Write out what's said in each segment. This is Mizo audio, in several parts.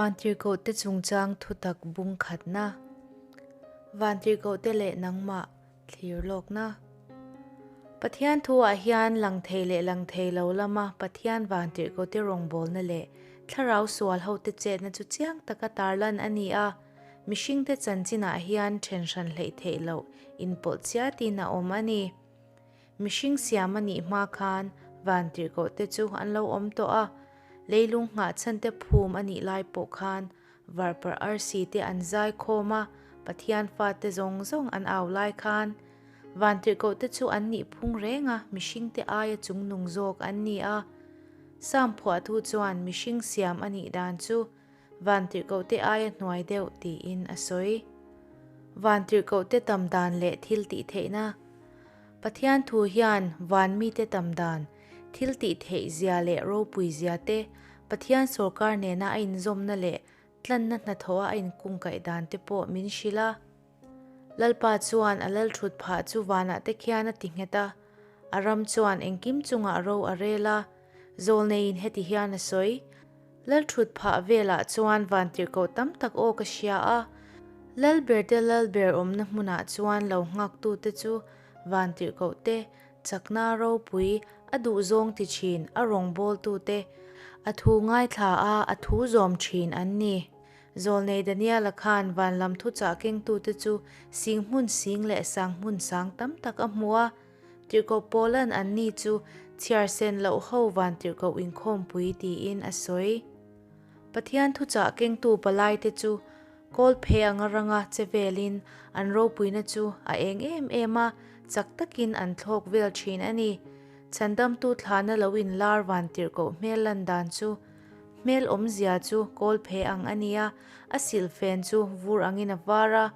Vantirhkohte chungchang thutak bung khatna. Vantirhkohte leh nangmah thlir lawkna. Pathian thuah hian lang thei leh lang thei lo lama Pathian vantirhkohte rawngbawlna leh thlarau sual hote chetna chu chiang taka tarlan a ni a. Mihringte chanchinah hian then hran hleih theih loh inpawlh chiatin a awm a ni. Mihring siam a nih hma khan vantirhkohte chu an lo awm tawh a, leilung nghahchhante phum a nih lai pawh khan varparh arsi te an zai khawm a, Pathian fate zawng zawng an au lai khan vantirhkohte chu an nih phung reng a, mihringte aia chungnung zawk an ni a. Sam phuahtu chuan mihring siam a nih dan chu Vantirhkohte aia hnuai deuh tiin a sawi. Vantirhkohte tam dan leh thil tih theihna. Pathian thu hian van mite tam dan, thil tih theih zia leh ropui zia te, Pathian sawrkar nena a inzawmna leh tlanna hnathawha a inkungkaih dan te pawh min hrilh a. Lalpa chuan a lal thut phah chu vanah te khian a ti nghet a, a ram chuan engkim chungah ro a rel a, Zawlneiin heti hian a sawi, Lalthut phah velah chuan vantirhkoh tam tak aw ka hria a, Lalberte Lalber awmna hmunah chuan lo nghaktute chu vantirhkohte, chakna ropui, a duhzawng ti thin, a rawngbawltute, a thu ngaithla a, a thu zawm thin an ni. Zawlnei Daniela khan van lam thuchah kengtute chu sing hmun sing leh sang hmun sang tam tak a hmu a, Tirhkoh Paula'n anni chu chhiar sen loh ho van tirhkoh inkhawmpui tiin a sawi. Pathian thuchah kengtu palaite chu kawl phe anga ranga che velin an ropuina chu a eng em em a, chak takin an thlawk vel thin a ni. Chhandamtu thlana lo inlar van tirhkoh hmel lan dan chu hmel awmzia chu kawl phe ang a nia, a silhfen chu vur angin a var a,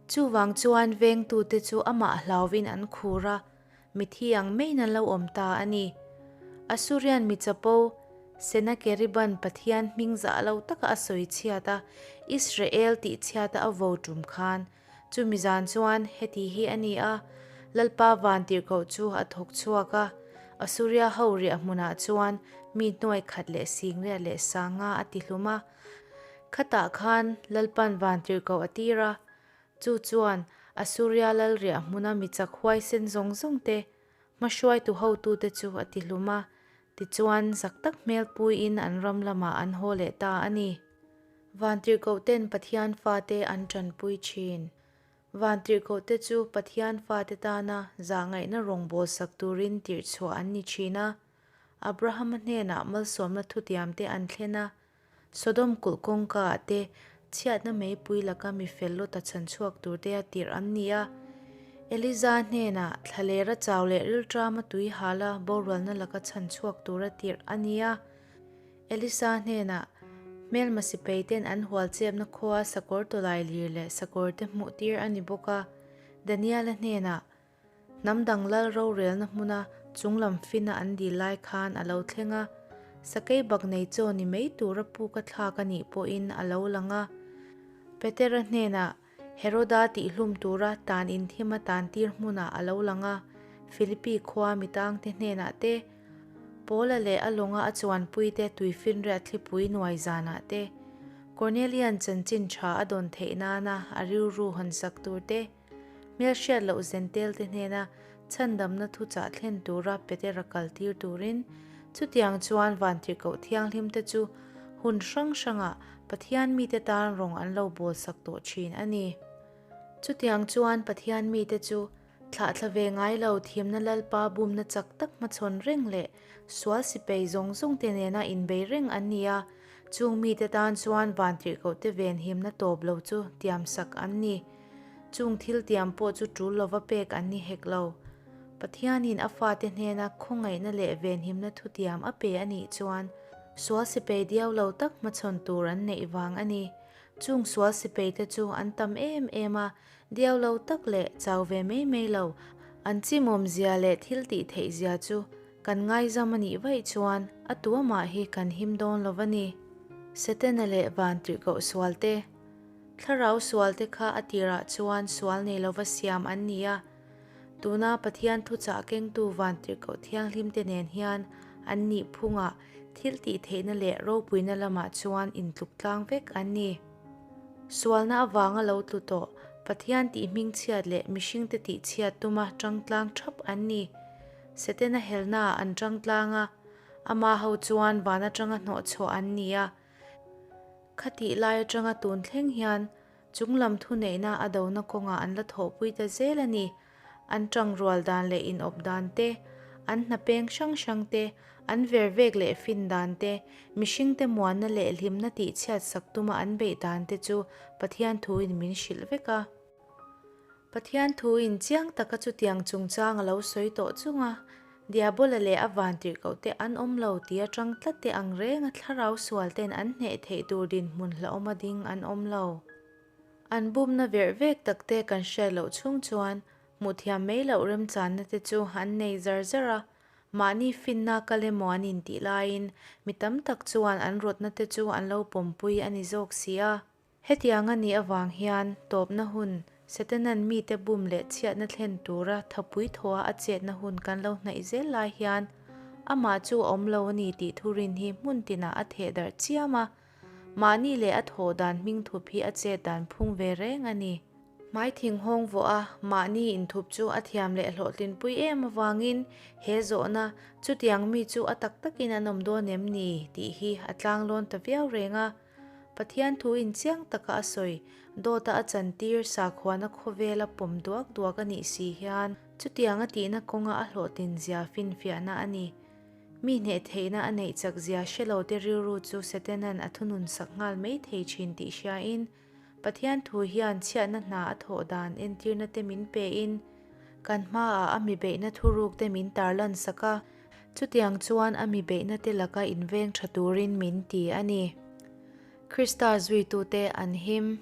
Chuvang chuan vengtute chu amah hlauvin an khur a, mithi ang maiin an lo awm ta a ni. Asurian mi chapo Senakeriban Pathian hming zah lo taka a sawi chhiat a, Israel tih chhiata a vo tum khan, chumi zan chuan heti hi a ni a, Lalpa vantirhkoh chu a thawk chhuak a, Asuria ho riah hmunah chuan mi hnuai khat leh singriat leh sanga a ti hlum a, Khatah khan Lalpan vantirhkoh a tir a, chu chuan Asuria lal riah hmuna mi chak huaisen zawng zawng te, hmahruaitu hotute chu a ti hlum a, tichuan zak tak hmel puiin an ram lamah an haw leh ta a ni. Vantirhkohten Pathian fate an tanpui thin. Vantirhkohte chu Pathian fate tana zahngaihna rawngbawlsak turin tirhchhuah an ni thin a, Abrahama hnenah malsawmna thutiamte an thlen a, Sodom kulh kawngkaah te chhiatna meipui laka mi fel lawta chhan chhuak turte a tirh an ni a. Eliza hnenah thlalera chau leh rilṭama tui hala boralna laka chhan chhuak tura tirh a ni a. Elisa hnenah hmelma sipaiten an hual chepna khua sakawr tawlai lir leh sakawrte hmuh tir a ni bawk a. Daniela hnenah Hnam dang lal rorelna hmuna chunglam fina an dil lai khan a lo thleng a, sakei bak nei chaw ni mai tura puk a thlak a nih pawhin a lo lang a. Petera hnenah Heroda tihhlum tura tan inthim a tan tir hmunah a lo lang a, Philippi khua mitangte hnenah te, Paula leh a lawnga a chuanpuite tuifinriat thlipui nuai zanah te, Kornelian chanchin tha a dawn theih nana a rilru hawnsak tur te, Hmelhriat loh zentel te hnena chhandamna thuchah thlen tura Petera kal tir turin, chutiang chuan vantirhkoh thianghlim te chu hun hrang hrangah Pathian mite tan rawng an lo bawlsak tawh thin a ni. Chutiang chuan Pathian mite chu thlahthla ve ngai lo thimna Lalpa bumna chak tak hmachhawn reng leh sual sipei zawng zawng te nena inbei reng an ni a, chung mite tan chuan vantirhkoh te venhimna tawp lo chu tiamsak an ni. Chung thil tiam pawh chu tul lova pek an ni hek lo. Pathianin a fate hnena khawngaihna leh venhimna thutiam a pe a nih chuan sual sipei diau lo tak hmachhawn tur an neih vang a ni. Chung sual sipeite chu an tam em em a, diau lo tak leh chau ve mai mai lo, an chimawmzia leh thil tih theihzia chu kan ngaizam a nih vaih chuan a tuamah hi kan him dawn lo va ni. Setana leh vantirhkoh sualte. Thlarau sualte kha a tirah chuan sual nei lova siam an ni a, tuna Pathian thuchah kengtu vantirhkoh thianghlimte nen hian an nih phungah Thiltihtheihna leh ropuina lamah chuan intluk tlang vek an ni. Sualna avanga lo tlu tawh, Pathian tih hmingchhiat leh mihringte tihchhiat tuma tangtlang thap an ni. Setana helnaah an tangtlang a, ama ho chuan van atanga hnawhchhuah an ni a. Khatih lai atanga tun thleng hian Chunglam thuneihna a dona kawngah an la thawhpui ta zel a ni. An tangrual dan leh inawp dan te, an hna peng hrang hrang te, an vervek leh fin dan te, mihringte muanna leh hlimna tihchhiat sak tuma an beih dan te chu Pathian thuin min hrilh vek a. Pathian thuin chiang taka chutiang chungchang a lo sawi tawh chunga Diabola leh a vantirhkohte an awm lo tia tang tlat te ang renga thlarau sual ten an hneh theih tur dinhmun hlauhawma ding an awm lo. An bumna verh vek tak te kan hriat loh chhung chuan hmuh thiam mai loh remchanna te chu an nei zar zar a, mahni finna kal emaw an intih laiin mi tam tak chuan an rawtna te chu an lo pawmpui a ni zawk si a. Hetiang a nih avang hian tawpna hun, Setanan mite bum leh chhiatna thlen tura thapui thawha a chetna hun kan lo hnaih zel lai hian amah chu a awm lo a ni tih thurin hi hmun tinah a theh darh chiam a, mahni leh a thawh dan hming thup hi a chet dan phung ve reng a ni. Hmai thing hawng vawh a, mahni inthup chu a thiam leh hlawhtlinpui em avangin he zawhna, chutiang mi chu a tak takin an awm dawn em ni? tih hi a tlanglawn ta viau reng a. Pathian thu inchiang taka a sawi, dawta a chantir sakhuana khawvela pawm duak duak a nih si hian chutiang a tihna kawnga a hlawhtlin zia finfiahna a ni. Mi hneh theihna a neih chak zia hre lote rilru chu Setanan a thunun sak nghal mai thei thin tih hriain Pathian thu hian chhiatna hna a thawh dan entirna te min pein kan hmaah a mi beihna thuruk te min tarlan sak a, chutiang chuan a mi beihna te laka inveng tha turin min ti a ni. Krista zuitute an him.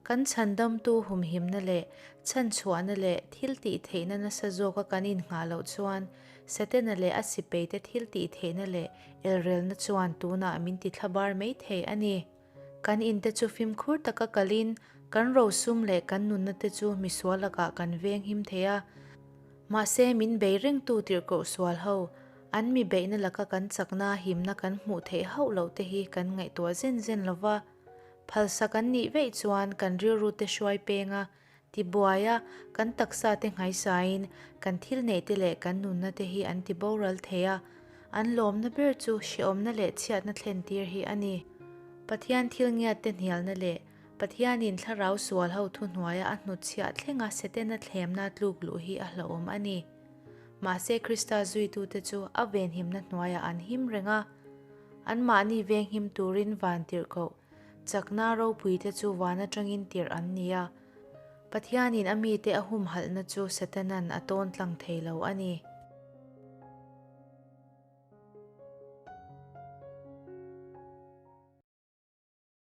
Kan chhandamtu humhimna leh chhanchhuahna leh thiltihtheihna nasa zawka kan innghah loh chuan Setana leh a sipeite thiltihtheihna leh elrelna chuan tunah min tithlabar mai thei a ni. Kan inte chu fimkhur taka kalin kan rosum leh kan nunna te chu misual lakah kan venghim thei a. Mahse min bei rengtu tirhkoh sual ho, an mi beihna laka kan chakna himna kan hmuh theih hauh loh te hi kan ngaihtuah zen zen lo va. Phalsa kan nih veih chuan kan rilru te hruai peng a, Tibuai a, kan taksa te nghaisain kan thil neih te leh kan nunna te hi an ti boral thei a, an lawmna ber chu hrehawmna leh chhiatna thlen tir hi a ni. Pathian thil ngiat te hnialna leh Pathianin thlarau sual ho thuhnuaia a hnutchhiah thlenga Setana thlemna tluk luh hi a hlauhawm a ni. Mahse Krista zuitute chu a venhimna hnuaiah an him reng a, anmahni venghim turin vantirhkoh Chakna ropuite chu van atangin tirh an ni a, Pathianin a mite a humhalhna chu Setanan a tawn tlang thei lo a ni.